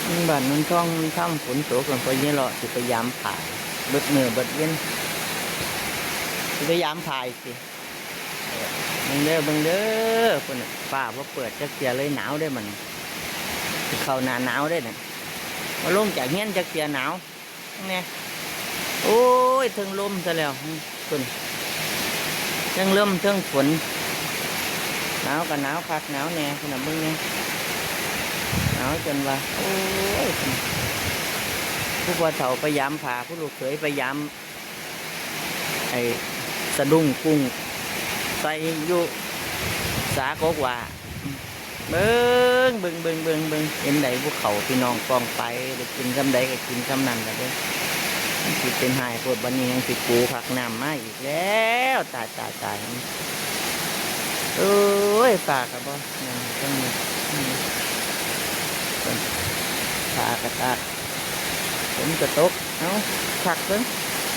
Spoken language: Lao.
ບ້ານໂນນທອງ ມັນທຳຝົນຕົກ ແລ້ວພໍ່ໃຫຍ່ເລາະຊິໄປຢາມຜາ ເບິດມື້ເບິດເວັນ ຊິໄປຢາມຜາອີກຕິ. ເບິ່ງເດີ ເບິ່ງເດີ ພຸ້ນນະ ຟ້າບໍ່ເປີດຈັກເທື່ອເລີຍ ໜາວເດ້ບັດນີ້ ຊິເຂົ້າໜ້າໜາວເດ້ນະ ບໍ່ລົງຈາກເຮືອນຈັກເທື່ອ ໜາວ. ແນ່ ໂອ້ຍ ເທິງລົມຊະແລ້ວ ພຸ້ນ ເທິງລົມເທິງຝົນ ໜາວກະໜາວຄັກໜາວແນ່ ພຸ້ນນະ ເບິ່ງແນ່ ໜາວຈົນວ່າ ໂອ້ຍ ຜູ້ພໍ່ເຖົ້າໄປຢາມຜາ ຜູ້ລູກເຂີຍໄປຢາມ ໄອ້ສະດຸ້ງກຸ້ງ ໃສ່ຢູ່ສາກົກຫວ້າ. ເບິ່ງ ເບິ່ງ ເບິ່ງ ເບິ່ງ ເຫັນໃດບໍ່ເຂົ້າ ພີ່ນ້ອງປ້ອງໄປ ໄດ້ກິນສ່ຳໃດກໍກິນສ່ຳນັ້ນລະເດີ້ ມັນຊິເປັນຮ້າຍໂພດ ບັດນີ້ຍັງຊິປູຄັກ ນ້ຳມາອີກແລ້ວ ຕາຍ ຕາຍ ຕາຍ ໂອ້ຍ ຟ້າກໍບໍ່ນັ້ນ ຈັ່ງນີ້ ຟ້າກໍຕາກ ຝົນກໍຕົກ ເອົ້າ ຄັກເບິ່ງ.